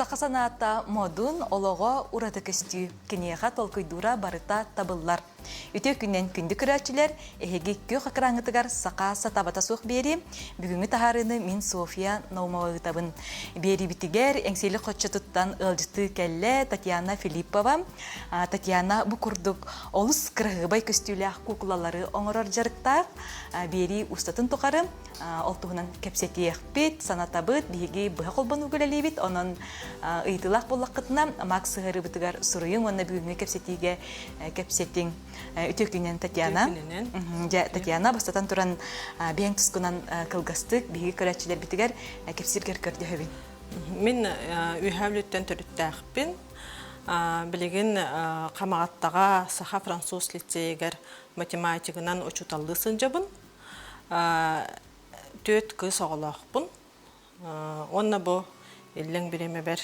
Саха санаата модун, олоҕо ураты көстүү. Киниэхэ толкуйдуура барыта табыллар. Үтүө күнүнэн күндү көрөөччүлэр, эһиги күөх экраҥҥытыгар саха сатаабата суох биэрии. Бүгүҥҥү таһаарыыны мин Софья Наумова ыытабын. Биэриибитигэр Эҥсиэли хоччотуттан ыалдьыттыы кэллэ Татьяна Филиппова. Татьяна бу курдук олус кыраһыабай көстүүлээх куукулалары оҥорор дьарыктаах. Биэрии устатын тухары ол туһунан кэпсэтиэхпит, санатабыт, биһиги быһа холбонууга үлэлиибит. Онон ыйытыылаах буоллаххытына, Макс сыһыарыыбытыгар суруйуҥ уонна бүгүҥҥү кэпсэтиигэ кэпсэтиҥ. Үтүө күнүнэн, Татьяна. Дьэ, Татьяна, бастатан туран, бэйэҥ тускунан кылгастык биһиги көрөөччүлэрбитигэр кэпсииргэр көрдөһөбүн. Мин Үөһээ Бүлүүттэн төрүттээхпин. Билигин Хамаҕаттаҕа саха-француз лицейигэр математигынан учууталлыы сылдьабын. Түөрт кыыс оҕолоохпун. Уонна бу иллэҥ бириэмэбэр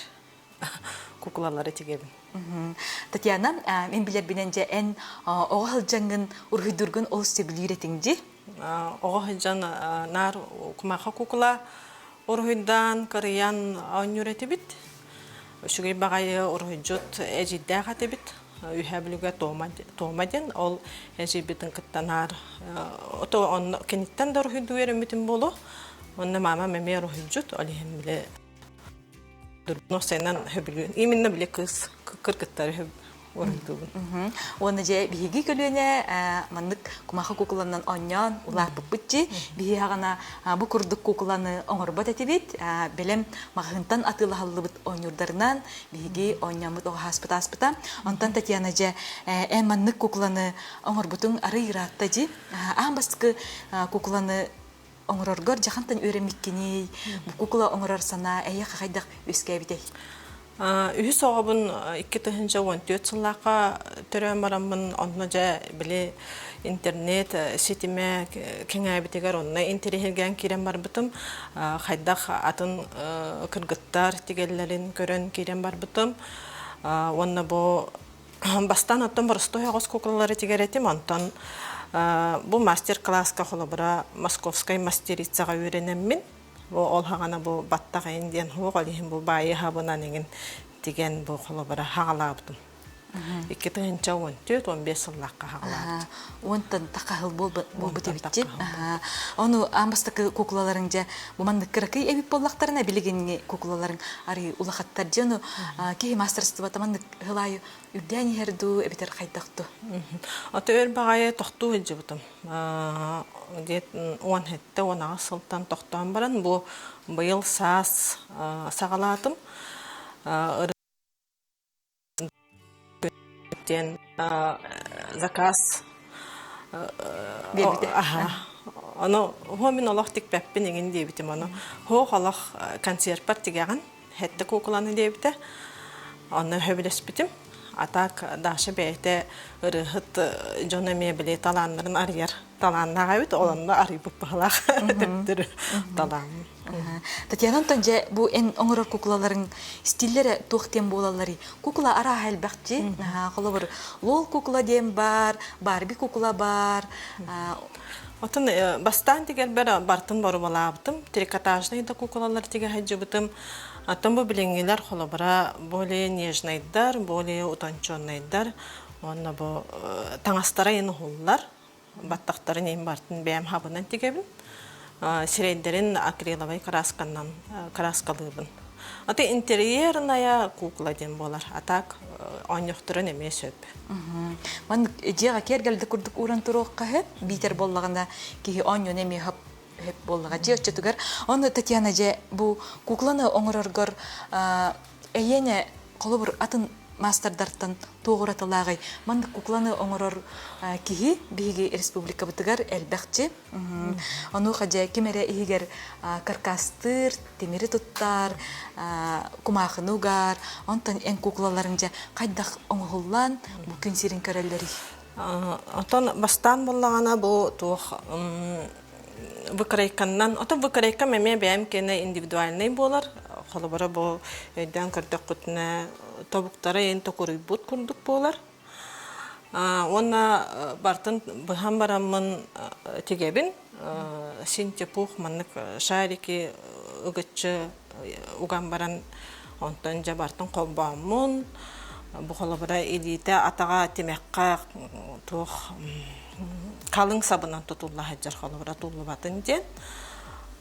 куклалары тигэбин. Татьяна, мин билэрбинэн дьэ эн оҕо сылдьаҥҥын уруһуйдуургун олус сөбүлүүр этиҥ дии? Оҕо сылдьан наар кумаха кукла уруһуйдаан, кырыйан оонньуур этибит. Үчүгэй баҕайы уруһуйдьут эдьиийдээх этибит. Үһээ Бүлүүгэ Тома диэн ол эдьиийбитин кытта наар ото онно киниттэн да уруһуйдуу үөрэммитим буолуо. Онно маамам эмиэ уруһуйдьут, ол иһин били дурносенан хөбүлүүн. Именно били кыыс кыргыттары уруһуйдуубун. Уонна дьэ биһиги көлүөнэ маннык кумахы куукуланан оонньоон улааппыппыт дии. Биһиги аҕана бу курдук куукуланы оҥорбот этибит. Бэлэм маҕаһыынтан атыылаһыллыбыт оонньуурдарынан биһиги оонньооммут оҕоһааспыт ааспыта. Онтон Татьяна дьэ эн маннык кукланы оҥорбутуҥ арый ыраатта дии. Аан бастакы кукланы оҥороргор дьахантан үөрэммиккиний? Бу кукла оҥорор санаа эйиэхэ хайдах үөскээбитэй? Үһүс оҕобун 2014 сыллаахха төрөөн бараммын, онно дьэ били интернет ситимэ кэҥээбитигэр онно интэриэһиргээн киирэн барбытым. Хайдах атын кыргыттар тигэллэрин көрөн киирэн барбытым. Уонна бу бастаан оттон боростуой оҕус куклалары тигэр этим, онтон бу мастер-класска холобура московскай мастерицаҕа үөрэнэммин, бу ол хаҕана бу баттах эйин диэн суох, ол иһин бу баайы хабынан эҥин тигэн бу холобура хаҕалаабытым. 2014-15 сыллаахха хаҕалаабытым. Уонтан тахаһыл буолбут эбитчи. Ону аан бастакы куклаларыҥ дьэ бу маннык кыракый эбит буоллахтарына билигиҥҥи куклаларыҥ арыы улахаттар дьэ ону киһи маастарыстыбата маннык ыһылаайы үрдээн иһэр дуу эбэтэр хайдах дуу? Ото өр баҕайы тохтуу сылдьыбытым. Диэт 17-18 сылтан тохтоон баран бу быйыл саас саҕалаатым. Диэн заказ биэрбитэ. Ону хоо мин олох тикпэппин иҥин диэбитим ону. Хоох олох концерпар тигэҕин хэттэ куукуланы диэбитэ. Онно сөбүлэспитим. А так Даша бэйэтэ ырыаһыт дьон эмиэ били талааннарын арыйар талааннаах эбит. Ол онно арыйбыт быһылаах төптөрү талааммын. Татьяна Антон, дьэ, бу эн оҥорор куклаларыҥ стиллэрэ туох диэн буолалларый? Кукла арааһа элбэх дии. Холобур, лол кукла диэн баар, Барби кукла баар. Отон бастаан тигэрбэр бартын боруобалаабытым. Трикотажнай да куклалар тигэ сылдьыбытым. Оттон бу билиҥҥилэр холобура более нежнайдар, более утонченнайдар. Уонна бу таҥастара ин уһуллар. Баттахтарын иһин бартын бэйэм хабынан тигэбин. Сирэйдэрин акриловай красканан краскалыыбын. Аты интерьерная кукла диэн буолар. А так оонньохторун эмиэ сөп. Маннык дьиэҕэ киэргэлдэ курдук ууран туруохха сөп. Биитэр буоллаҕына киһи оонньуон эмиэ сөп буоллаҕа. Дьиэ оччотугар. Онно Татьяна дьэ бу кукланы оҥороргор эйиэнэ холобур атын маастардартан туох уратылааҕый? Маннык кукланы оҥорор киһи биһиги республикабытыгар элбэхчи. Онуоха дьэ ким эрэ иһигэр каркастыыр, тимири туттар, кумаахыны угаар, онтон эн куклаларыҥ дьэ хайдах оҥоһуллан бу күн сирин көрөллөрүй? Оттон бастаан буоллаҕына бу туох выкройканнан, оттон выкройкам эмиэ бэйэм киэнэ индивидуальнай буолар. Холобура бу өйдөөн көрдөххүтүнэ тобуктара эн токуруйбут курдук буолар. Уонна бартын быһан бараммын тигэбин. Синтепух маннык шарики ыгыччы уган баран. Онтон дьэ бартын холбооммун, бу холобура илиитэ атаҕа тимэххэ туох халыҥ сабынан тутулла сылдьар холобура туллубатын диэн.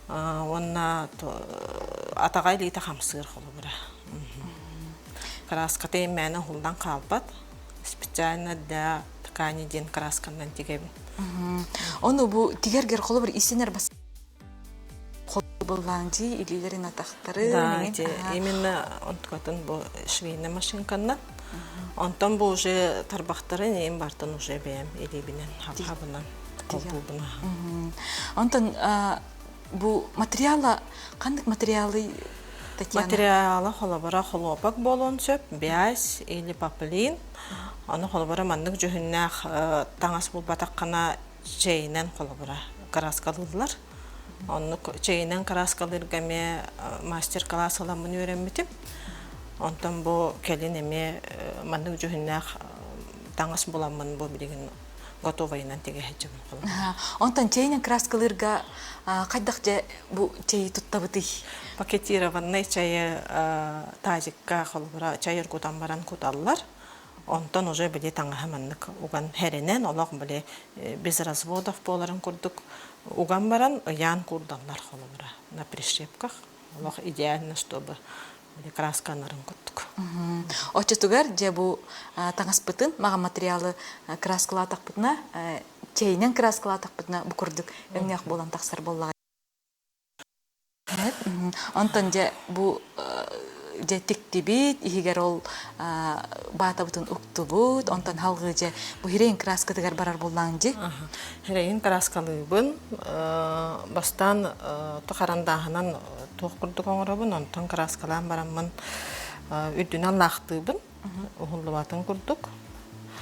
Уонна атаҕа илиитэ хамсыыр холобура. Краската имээнэ уһуллан хаалбат. Специально для ткани диэн красканан тигэбин. Ону бу тигэргэр холобур истэнэр бас холобурлаан дии илиилэрин атахтары Да, именно онтукатын бу швейная машинканнан. Онтон бу уже тарбахтарын иин бартын уже бэйэм илиибинэн хабынан холбуубун. Онтон бу материала ханнык материалы Татьяна? Материала холобура хлопок буолуон сөп, бязь или поплин. Аны холобура маннык дьүһүннээх таҥас булбатаххына чэйинэн холобура кырааскалыыллар. Оннук чэйинэн кырааскалыырга эмиэ мастер-класс ыламмын үөрэммитим. Онтон бу кэлин эмиэ маннык дьүһүннээх таҥас буламмын бу билигин готовайынан тигэ сылдьабын холобура. Онтон чэйинэн краскалыырга хайдах дьэ бу чэйи туттабытый? Пакетированный чайы тазикка холобура чай оргутан баран куталлар. Онтон уже били таҥаһы маннык уган хэринэн олох били без разводов буоларын курдук уган баран ыйаан куурдаллар холобура на прищепках олох идеально чтобы красканарын курдук. Оччотугар дьэ бу таҥаспытын маҕан материалы краскалаатахпытына чэйинэн краскалаатахпытына бу курдук өҥнөөх буолан тахсар буоллаҕа. Онтон дьэ бу дьэ тиктибит, иһигэр ол баатабытын уктубут, онтон халгыы дьэ бу хирэйин краскатыгар барар буоллаҕыҥ дии. Хирэйин краскалыыбын. Бастаан харандааһынан туох курдук оҥоробун, онтон краскалаан бараммын үрдүнэн лаахтыыбын, уһуллубатын курдук.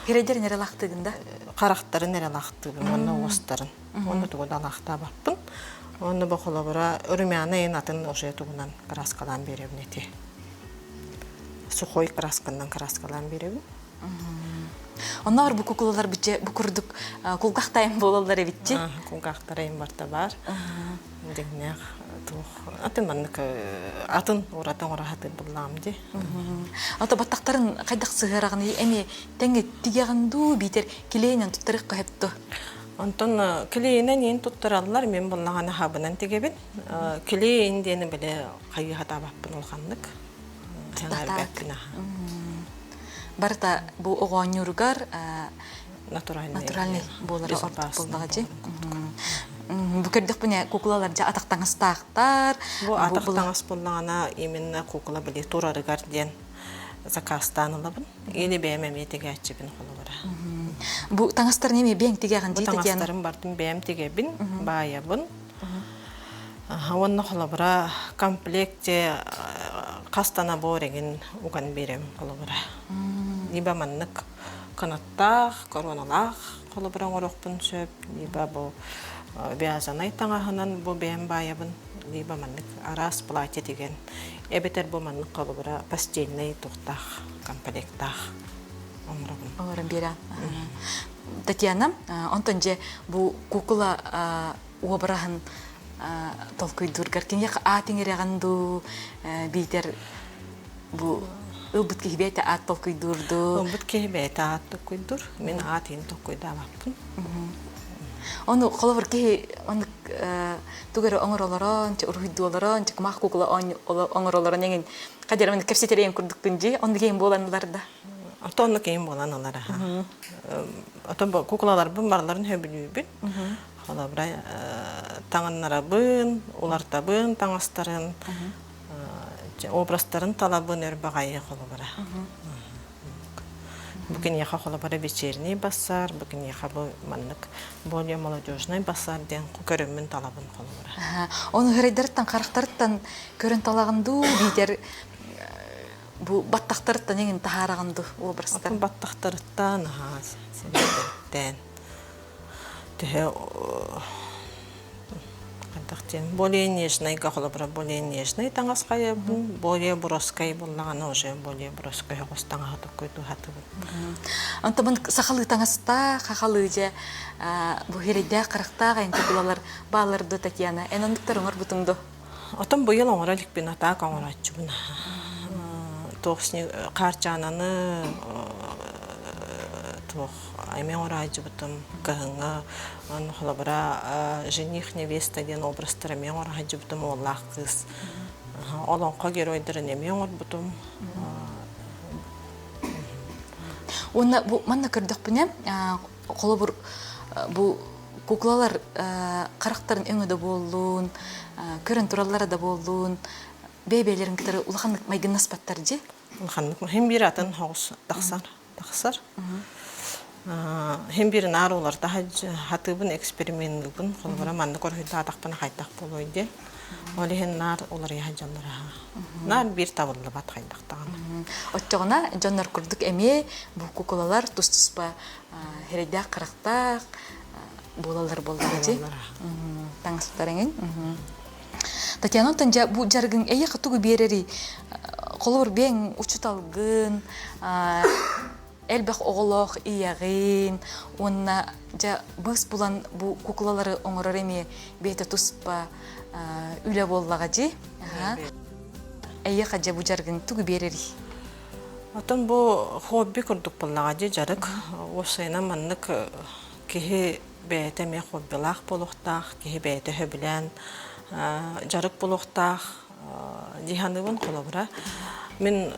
Хирэйдэрин эрэ лаахтыыгын да? Харахтарын эрэ лаахтыыбын уонна уостарын. Уонна тугу да лаахтаабаппын. Уонна бу холобура румяна ин атын уже тугунан краскалаан биэрэбин ити. Сухой красканан краскалаан биэрэбин. Онноор бу кукулалар биче бу курдук кулгахтайым буолаллар эбитчи. Кулгахтарайым барта бар. Дьиҥнээх туох атын маннык атын ураты оҥоро сатыыр буллаам дии. Ото баттахтарын хайдах сыһыараҕыный эми тэҥҥэ тигэҕин дуу биитэр килиэнэн туттарыахха сөп дуо? Онтон килиэнэн иин туттараллар, мин буллаҕына хабынан тигэбин. Килиэн диэни бile хайыы хатаабаппын улаханнык. Сэҥээрбэппин аха. Барыта бу оҕоонньууругар натуральный, натуральный буолара ордук буоллаҕа дии. Бу көрдөхпүнэ куклалар дьэ атах таҥастаахтар. Бу атах таҥас буоллаҕына именно кукла били турарыгар диэн заказтаан ылабын. Или бэйэм эмиэ тигээччибин холобура. Бу таҥастарын эмиэ бэйэҥ тигэҕин дии Татьяна? Таҥастарым бартын бэйэм тигэбин, баайабын. Уонна холобура комплекте хас да набор эҥин уган биэрэм холобура. Либо маннык кынаттаах, короналаах холобура оҥоруохпун сөп, либо бу вязаный таҥаһынан бу бэйэм баайабын, либо маннык араас платье тигэн, эбэтэр бу маннык холобура постельный туохтаах комплектаах оҥоробун. Оҥорон биэрэн. Татьяна, онтон дьэ бу кукла уобараһын толкуйдуургар киниэхэ аат иҥэрэҕин дуу, биитэр бу ылбыт киһи бэйэтэ аат толкуйдуур дуу? Ылбыт киһи бэйэтэ аат толкуйдуур. Мин аат иһин толкуйдаабаппын. Ону холобур киһи оннук тугу эрэ оҥоролорон, уруһуйдуолорон, кумах кукла оҥоролорон эҥин хадьар маннык кэпсэтэр курдуккун дии, оннук иһин буолан ылар да. Ото оннук иһин буолан ылар аха. Ото куклаларбын барыларын сөбүлүүбүн. Холобура таҥыннарабын, улартабын таҥастарын, образтарын талабын өр баҕайы холобура. Бу киниэхэ холобура вечерний бассаар, бу киниэхэ бу маннык более молодежный бассаар диэн көрөммүн талабын холобура. Ону хырайдарыттан харахтарыттан көрөн талаҕын дуу, биитэр бу баттахтарыттан эҥин таһаараҕын дуу образтар? Баттахтарыттан, аhaa, сирэйдэриттэн. Төһө хайдах диэн более нежнайга холобура более нежный таҥас хайабын, более броскай буоллаҕына уже более броскай оҕус таҥаһы токкуйдуу сатыыбын. Онтон сахалыы таҥастаах, хахалыы дьэ бу хирэйдээх харахтаах эн кукулалар бааллар дуо Татьяна? Эн оннуктар оҥорбутуҥ дуо? Отон быйыл оҥоро иликпин, атаак оҥорооччубун. Туох хаарчаананы туох эмиэ оҥоро сылдьыбытым. Кыһыҥҥы холобура жених невеста диэн образтары эмиэ оҥоро сылдьыбытым уоллаах кыыс. Олоҥхо геройдарын эмиэ оҥорбутум. Уонна бу манна көрдөхпүнэ, холобур бу куклалар харахтарын өҥө да буоллун, көрөн тураллара да буоллун, бэйэ-бэйэлэрин кытары улаханнык майгыннаспаттар дии. Улаханнык хим биир атын соҕус тахсар. Тахсар. Хим биир наар уларта хатыыбын эксперименныыбын. Холобура маннык уруһуйдаатахпына хайдах буолуой диэн. Ол иһин наар уларыйа сылдьаллар аһа. Наар биир табыллыбат хайдах даҕаны. Оччоҕуна дьоннор курдук эмиэ бу кукулалар тус-туспа хирэйдээх харахтаах буолаллар буоллаҕа дии. Таҥастар эҥин. Татьяна онтон дьэ бу дьарыгыҥ эйиэхэ тугу биэрэрий? Холобур биэҥ учууталгын, элбэх оҕолоох ийэҕин уонна дьэ быыс булан бу куклалары оҥорор эмиэ бэйэтэ туспа үлэ буоллаҕа дии. Эйиэхэ дьэ бу дьарыгыҥ тугу биэрэрий? Оттон бу хобби курдук буоллаҕа дии дьарык. Уопсайынан маннык киһи бэйэтэ эмиэ хоббилаах буолуохтаах, киһи бэйэтэ сөбүлээн дьарык буолуохтаах дии саныыбын холобура. Мин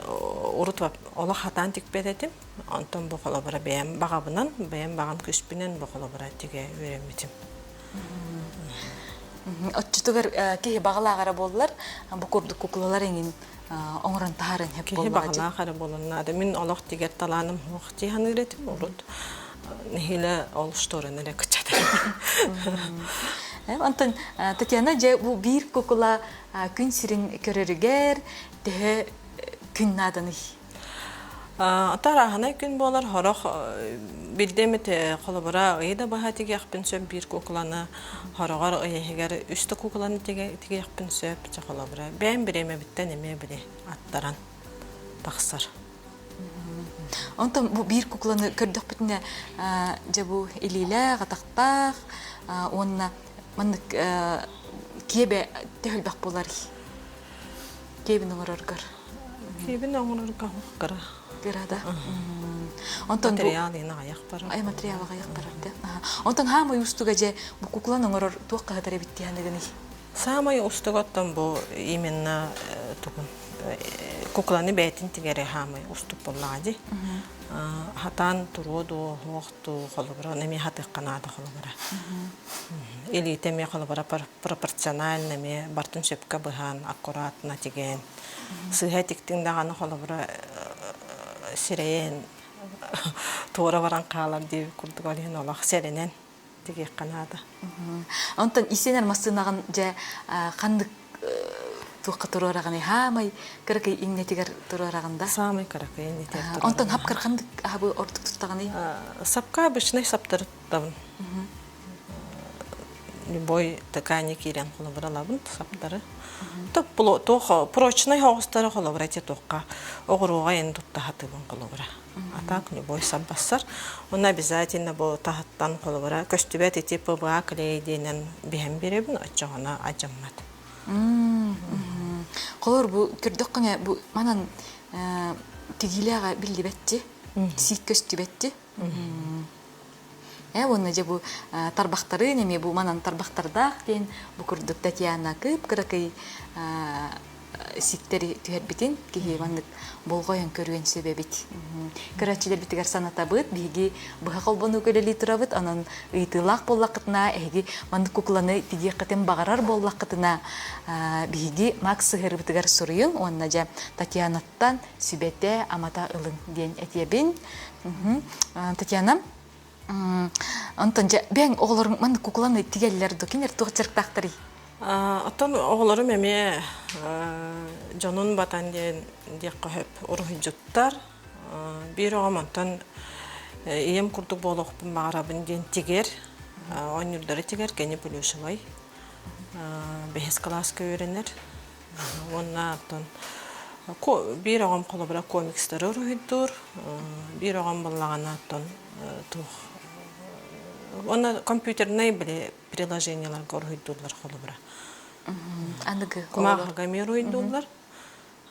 урут олох хатаан тикпэт этим. Онтон бу холобура бэйэм баҕабынан, бэйэм баҕам күүспүнэн бу холобура тигэ үөрэммитим. Оччотугар киһи баҕалаах эрэ буоллар, бу курдук куклалар эҥин оҥорон таһааран сөп Киһи баҕалаах эрэ буолан наада. Мин олох тигэр талааным суох дии саныыр этим урут. Нэһиилэ ол штораны эрэ кыччатар. Онтон Татьяна дьэ бу биир кукула күн сирин көрөрүгэр төһө күн нааданый? Тарааһынай күн буолар сорох биирдэ эмит холобура ыйы да быһа тигиэхпин сөп биир куукуланы сороҕор ый иһигэр үс да куукуланы тигиэхпин сөп чэ холобура бэйэм бириэмэбиттэн эмиэ били аттаран тахсар. Онтон бу биир кукланы көрдөхпүтүнэ дьэ бу илиилээх, атахтаах уонна маннык киэбэ төһөлбөх буоларый? Киэбин оҥороргор. Киэбин оҥорорго кыра. Кыра да. Онтон материал иһин аҕыйах барар. Ай материал аҕыйах барар да. Онтон хаамай устуга дьэ бу куклан оҥорор туох хаһытар эбит диэханыгыный? Саамай устуга оттон бу именно тугун кукланы бэйэтин тигэрэ хаамай устук буоллаҕа дии. Хатаан туруо дуо, суох дуу, холобура, оны эмиэ хатыахха наада холобура. Илиитэ эмиэ холобура пропорционально эмиэ бартын сөпкө быһан, аккуратно тигэн. Сыыһа тиктиҥ даҕаны холобура сирэйин туора баран хаалар диэбит курдук ол иһин олох сэрэнэн тигиэххэ наада. Онтон исэнэр массыынаҕын дьэ ханнык туохха туруораҕыный? Хаамай кыракый иҥнэтигэр туруораҕын да? Саамай кыракый иҥнэтигэр туруораҕын. Онтон хапкар ханнык аһабы ордук туттаҕыный? Сапка обычный саптары туттабын. Любой ткани киирэн холобур алабын саптары. Туох прочный оҕустары холобура эти туохха оҕуруоҕа эн тутта хатыыбын холобура. А так любой сап бассар. Уонна обязательно бу таһыттан холобура көстүбэт ити ПВА клей диэнэн биһэн биэрэбин, оччоҕуна адьаммат. Холор бу көрдөххүнэ бу манан тигиилээҕэ биллибэтти, сиик көстүбэтти. Э уонна дьэ бу тарбахтарын эмиэ бу манан тарбахтардаах диэн бу курдук Татьяна кып-кыракый сиктэри түһэрбитин киһи маннык болҕойон көрүөн сөп эбит. Көрөөччүлэрбитигэр санатабыт, биһиги быһа холбонууга үлэлии турабыт, онон ыйытыылаах буоллаххытына, эһиги маннык кукланы тигиэххитин баҕарар буоллаххытына, биһиги Макс сыһыарыбытыгар суруйуҥ уонна дьэ Татьянаттан сүбэтэ, амата ылыҥ диэн этиэбин. Татьяна, онтон дьэ бэйэҥ оҕолоруҥ маннык кукланы тигэллэр дуо? Кинилэр туох дьарыктаахтарый? Оттон оҕолорум эмиэ дьонун батан диэн диэххэ сөп уруһуйдьуттар. Биир оҕом онтон ийэм курдук буолуохпун баҕарабын диэн тигэр, оонньуурдары тигэр, кини плюшевай. Бэһис кылааска үөрэнэр. Уонна оттон биир оҕом холобура комикстары уруһуйдуур, биир оҕом буоллаҕына оттон туох уонна компьютернай били приложениеларга уруһуйдууллар холобура. Аныгы Кумааҕыга эмиэ уруһуйдууллар.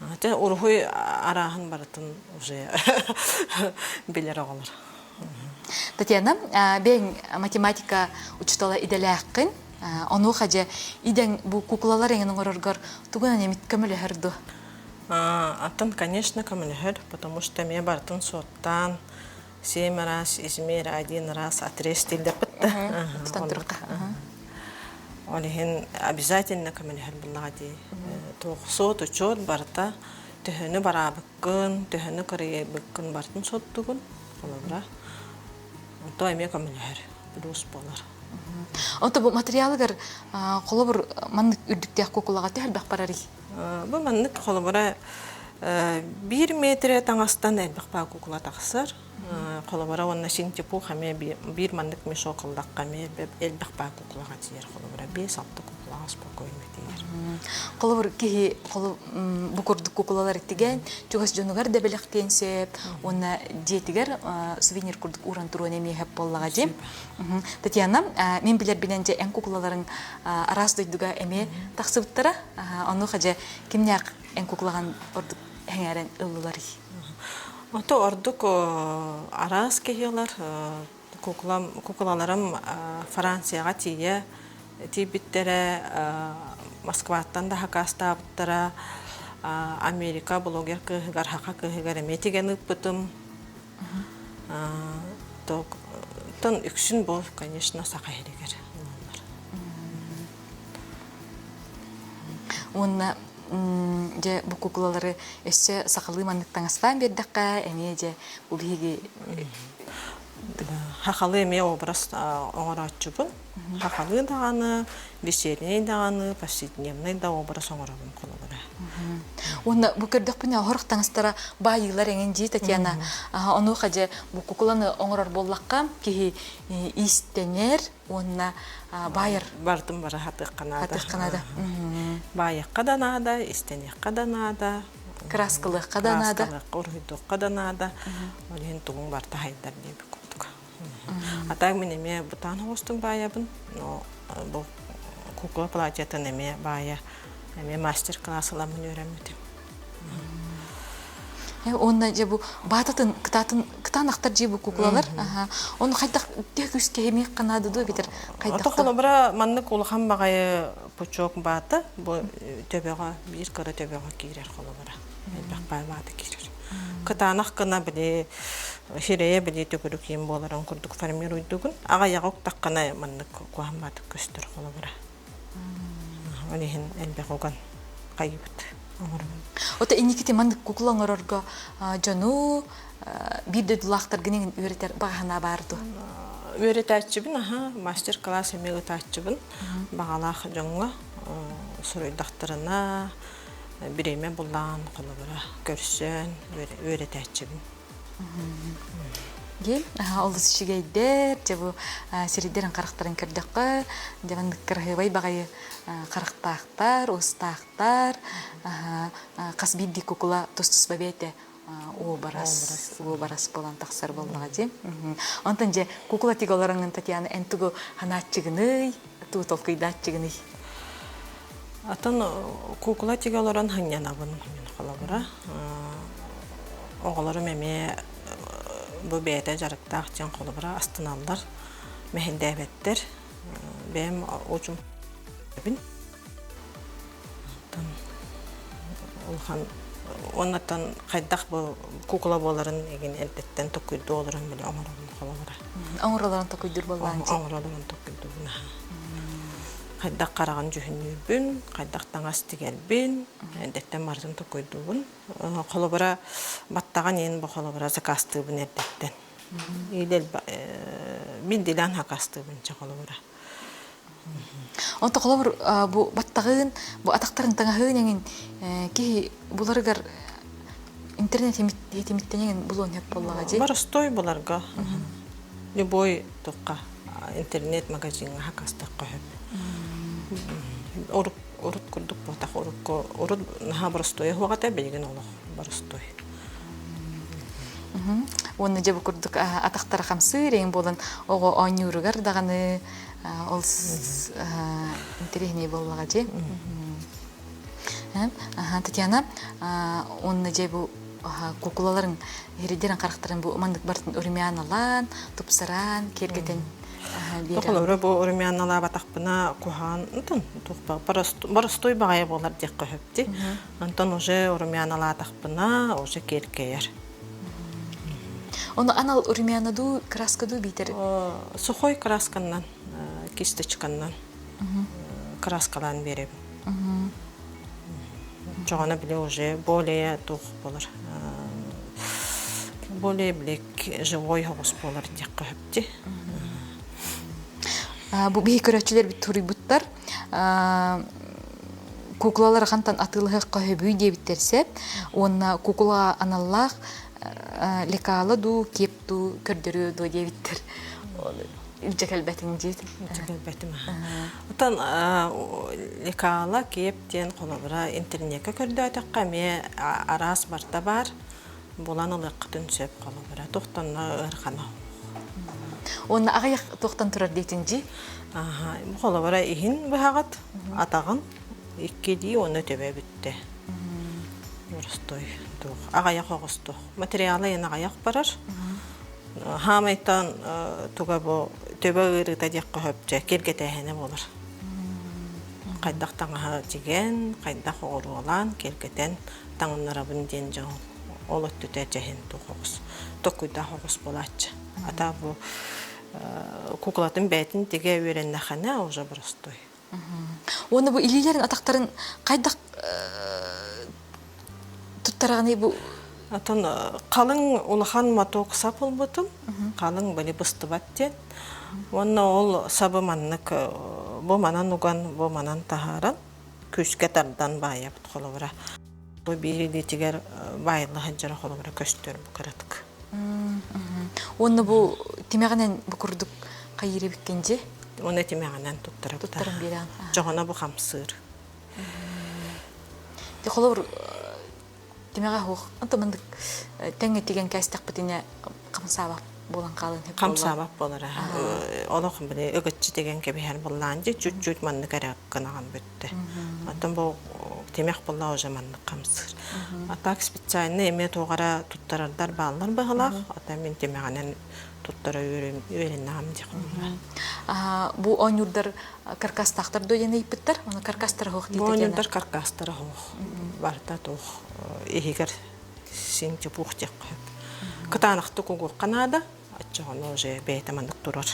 Ate уруһуй арааһын барытын уже билэр оҕолор. Татьяна, бэйэҥ математика учуутала идэлээххин. Онуоха дьэ идэҥ бу куклалар эҥин оҥороргор тугунан эмит көмөлөһөр дуо? Атын, конечно, көмөлөһөр, потому что эмиэ барытын суоттаан, семь раз измерь один раз отрез дииллэрбит да. Тутан турукка. Ол иһин обязательно көмөлөһөр буллаҕа дии. Туох суот учуот барыта төһөнү бараабыккын, төһөнү кырыйбыккын барытын суоттугун. Холобура, онто эмиэ көмөлөһөр, плюс буолар. Онто бу материалыгар холобур маннык үрдүктээх куукулаҕа төһө элбэх барарый? Бу маннык холобура биир метрэ таҥастан элбэх баа куукула тахсар. Холобура уонна синтепух эмиэ биир маннык мешок ыллахха эмиэ элбэх баа куукулаҕа тиийэр холобура 5-6 куукулаҕа спокойно тиийэр. Холобур киһи бу курдук куукулалар тигэн чугас дьонугар да бэлэхтиэн сөп уонна дьиэтигэр сувенир курдук ууран туруон эмиэ сөп буоллаҕа дии. Татьяна, мин билэрбинэн дьэ эн куукулаларыҥ араас дойдуга эмиэ тахсыбыттара. Онуоха дьэ кимнээх эн куукулаҕын ордук эҥээрэн ыллыларый? Ото ордук араас киһилэр куклам куклаларым Францияҕа тиийэ тиийбиттэрэ, Москваттан да хакаастаабыттара, Америка блогер кыыһыгар, хаха кыыһыгар эмиэ тигэн ыыппытым. Тон үксүн бу, конечно, саха иһигэр ылаллар. Уонна дьэ бу куклалары өссө сахалыы маннык таҥастаан биэрдэххэ эмиэ дьэ бу биһиги Хахалы эмиэ образ оҥорооччубун. Хахалыы даҕаны, вечерний даҕаны, повседневный да образ оҥоробун холобура. Уонна бу көрдөхпүнэ оһорох таҥастара баайыылар эҥин дии Татьяна. Онуоха дьэ бу кукланы оҥорор буоллахха киһи иистэнэр уонна баайар. Бардым бара хатыахха наада. Хатыахха наада. Баайыахха да наада, истэниэххэ да наада. Краскалыахха да наада. Краскалыахха, уруһуйдуохха да наада. Ол иһин тугуҥ барыта хайдар диэбит курдук. А так мин эмиэ бытаан оҕустук баайабын, но бу кукла платьетын эмиэ баайа, эмиэ мастер-класс ыламмын үөрэммитим. Уонна дьэ бу баататын кытаатын кытаанахтар дьиэ бу куклалар. Ону хайдах төһө күүскэ эмиэх наада дуо эбэтэр хайдах Ото холобура маннык улахан баҕайы пучок баата бу төбөҕө биир кыра төбөҕө киирэр холобура. Элбэх баай баата киирэр. Кытаанах гына били сирэйэ били төгүрүк иин буоларын курдук формируйдугун. Аҕайаҕа уктаххына маннык куһаҕан баатык көстөр холобура. Ол иһин элбэх уган хайыбыт оҥоробун. Ото инникити маннык кукла оҥорорго дьону биир дойдулаахтаргын үөрэтэр баҕа санаа баар дуо? Үөрэтээччибин, аха, мастер-класс эмиэ ыытааччыбын. Баҕалаах дьоҥҥо суруйдахтарына, бириэмэ булан, холобура, көрсөн үөрэтээччибин. Диэн олус үчүгэйдэр, дьэ бу сирдэрин харахтарын көрдөххө, дьэ маннык кыраһыабай баҕайы харахтаахтар, уостаахтар, хас биирдии кукула тус-туспа бэйэтэ уобарас, уобарас буолан тахсар буоллаҕа дии. Онтон дьэ кукула тигэ олороҥҥун Татьяна эн тугу ханааччыгыный, тугу толкуйдааччыгыный? Атын куукула тигэ олорон сынньанабын мин холобура. Оҕолорум эмиэ бу бэйэтэ дьарыктаах диэн холобура астыналлар, мэһэйдээбэттэр. Бэйэм уучум Оттон улахан уоннаттан хайдах бу куукула буоларын игин эрдэттэн токуйдуу олорон били оҥоробун холобура. Оҥоролорун токуйдуур буоллаан Оҥоролорун токуйдуубун хайдах хараҕын дьүһүннүүрбүн, хайдах таҥас тигэрбин, эрдэттэн барытын токуйдуубун. Холобура, баттаҕын иин бу холобура заказтыыбын эрдэттэн. Биирдиилээн хакастыыбын чэ холобура. Онто холобур бу баттаҕын, бу атахтарын таҥаһын эҥин киһи буларыгар интернет хитимиттэн эҥин булуон сөп буоллаҕа дии. Боростой буларга. Любой тухха интернет магазиҥҥа хакастахха сөп. Урут урут курдук буотах урукку урут наһаа боростуойа суох этэ билигин олох боростуой. Уонна дьэ бу курдук атахтара хамсыыр эҥин буолан оҕо оонньууругар даҕаны ол интэриэһинэй буоллаҕа дии. Татьяна, онно дьэ бу куукулаларын иһирдэрин харахтарын бу маннык бартын румяналаан, тупсаран, киэргэтэн биэрэн. Холобура бу румяналаабатахпына куһаҕан боростуой баҕайы буолар диэххэ сөп дии. Онтон уже румяналаатахпына уже киэркэйэр. Ону анал румяна дуу, краска дуу биитэр? Сухой красканнан, кисточканнан краскалаан биэрэбин. Чоҕоно били уже более туох буолар более били живой оҕус буолар диэххэ сөп дии. Бу биһи көрөөччүлэрбит туруйбуттар куукулалар хантан атыылаһыахха сөбүй диэбиттэр сөп уонна куукула аналлаах лекала дуу киэп дуу көрдөрүө дуо диэбиттэр илдьэ кэлбэтиҥ диит илдьэ кэлбэтим Оттон лекала киэп диэн холобура интернеккэ көрдөөтөххө эмиэ араас барта баар булан ылыаххытын сөп холобура туохтан ыарахана Уонна аҕыйах туохтан турар диэтин дии? Аха, холобура иһин быһаҕыт, атаҕын иккилии уонна төбө бүттэ. Боростой туох, аҕыйах оҕус туох. Материала иһин аҕыйах барар. Хаамайтан туга бу төбө ыарыыта диэххэ сөп дьэ киргэтээһинэ буолар. Хайдах таҥаһа тигэн, хайдах оҕуруолаан, киэргэтэн таҥыннарабын диэн дьон ол өттүтэ чэһин туох оҕус, токуйдаах оҕус буолааччы. Ата бу куклатын бэйэтин тигэ үөрэннэххинэ уже боростуой. Уонна бу илиилэрин атахтарын хайдах туттараҕыный бу? Атын халыҥ улахан моток сап ылбытым. Халыҥ били быстыбат диэн. Уонна ол сабы маннык бу манан уган, бу манан таһааран күүскэ тардан баайабыт холобура. Бу биир илиитигэр баайылла сылдьара холобура көстөр бу кыратык. Уонна бу тимэҕинэн бу курдук хайыыр эбиккин дии? Уонна тимэҕинэн туттарабыт. Туттаран биэрэҕин. Дьоҕоно бу хамсыыр. Ти холобур тимэҕэ суох онто маннык тэҥҥэ тигэн кээстэхпитинэ хамсаабат буолан хаалан сөп Хамсаабат буолара. Олох били ыгыччы тигэн кэбиһэр буоллаан дии чуть-чуть маннык эрэ гынаҕын бүттэ. Оттон бу тимэх буолла уже маннык хамсыыр. А так специально эмиэ туох эрэ туттарардар бааллар быһылаах. Ата мин тимэҕинэн туттара үөрэннэҕим дии Бу оонньуурдар каркастаахтар дуо диэн ыйыппыттар. Оны каркастара суох Бу оонньуурдар каркастара суох. Барыта туох иһигэр син чепух диэххэ сөп. Кытаанахтык угуохха наада. Оччоҕуна уже бэйэтэ маннык турар.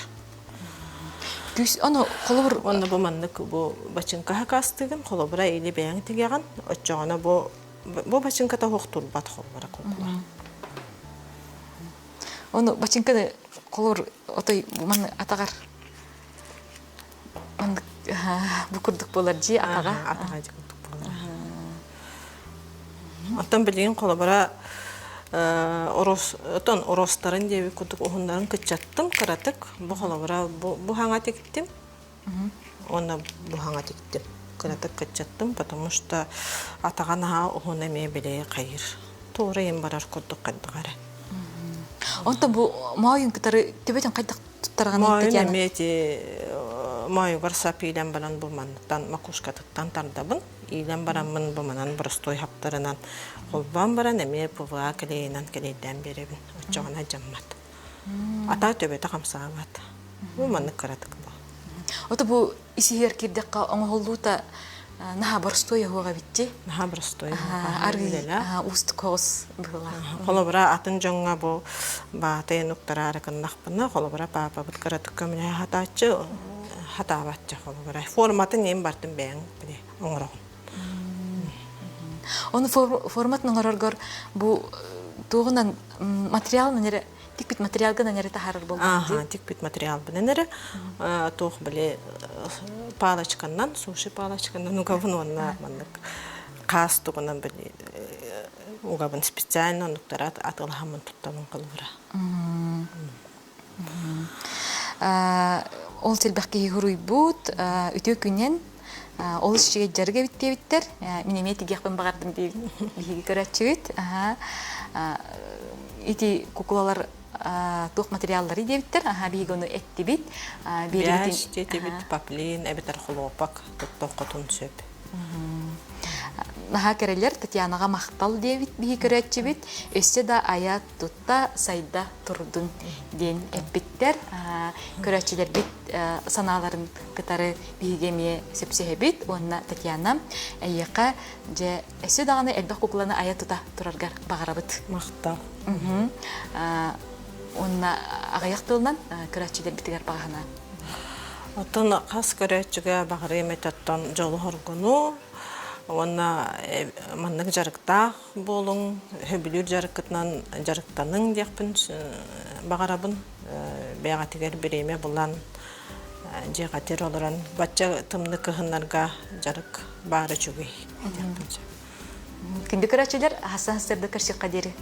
Күүс ону холобур Уонна бу маннык бу бачыҥка хакастыгын холобура или бэйэҥ тигэҕин оччоҕуна бу бу бачыҥката суох турбат холобура куукула. Ону бачыҥканы холобур отой манны атаҕар маннык бу курдук буолар дии атаҕа. Атаҕа дии курдук буолар. Оттон билигин холобура орос отон оростарын диэбит курдук уһуннарын кыччаттым кыратык. Бу холобура бу бу хаҥа тиктим уонна бу хаҥа тиктим. Кыратык кыччаттым, потому что атаҕа наһаа уһун эмиэ били хайыр. Туора иһин барар курдук хайдах эрэ. Онтон бу моойун кытары төбөтүн хайдах туттараҕын Моойун Татьяна? эмиэ ити моойугар сап иилэн баран бу манныттан макушкатыттан тардабын. Иилэн бараммын бу манан боростуой хаптарынан холбоон баран эмиэ ПВА клейинэн клейдээн биэрэбин. Оччоҕуна дьаммат. Ата төбөтө хамсаабат. Бу маннык кыратык бу. Ото бу исиһиэр киирдэххэ оҥоһуллуута наһаа боростуой оһуох эбит дии. Наһаа боростуой Арыы уустук оҕус быһыылаах. Холобура атын дьоҥҥо бу баатайын уктараары гыннахпына, холобура паапабыт кыратык көмөлөһө хатааччы, хатаабатчы холобура. Форматын иһин бартын бэйэҥ били оҥороҕун. Ону форматын оҥороргор бу туоҕунан материалынан эрэ тикпит материалгынан эрэ таһаарар буолбут дии. Ааха, тикпит материалбынан эрэ туох били палочканнан, суши палочканнан угабын уонна маннык хаас тугунан били угабын специально оннуктара атыылаһаммын туттабын холобура. Ол элбэх киһи суруйбут үтүө күнүн олус үчүгэй дьарык эбит диэбиттэр. Мин эмиэ тигиэхпин баҕардым биһиги көрөөччүбүт. Ити куклалар туох материаллары диэбиттэр. Биһиги ону эттибит. Биэрибитин диэтибит, поплин эбэтэр хлопок туттуоххутун сөп. Наһаа кэрэлэр Татьянаҕа махтал диэбит биһи көрөөччүбүт. Өссө да айа тутта сайда турдун диэн эппиттэр. Көрөөччүлэрбит санааларын кытары биһиги эмиэ сөпсөһөбүт уонна Татьяна эйиэхэ дьэ өссө даҕаны элбэх кукланы айа тута тураргар баҕарабыт. Махтал. Уонна аҕыйах тылынан көрөөччүлэрбитигэр баҕаһына. Оттон хас көрөөччүгэ баҕарыам этэ оттон дьолу-хоргуну уонна маннык дьарыктаах буолуҥ, сөбүлүүр дьарыккытынан дьарыктаныҥ диэхпин баҕарабын. Бэйэҕитигэр бириэмэ булан, дьиэҕитигэр олорон бачча тымныы кыһыннарга дьарык баара үчүгэй диэхпин сөп. Күндү көрөөччүлэр, хасан сырдык көрсүөххэ диэри.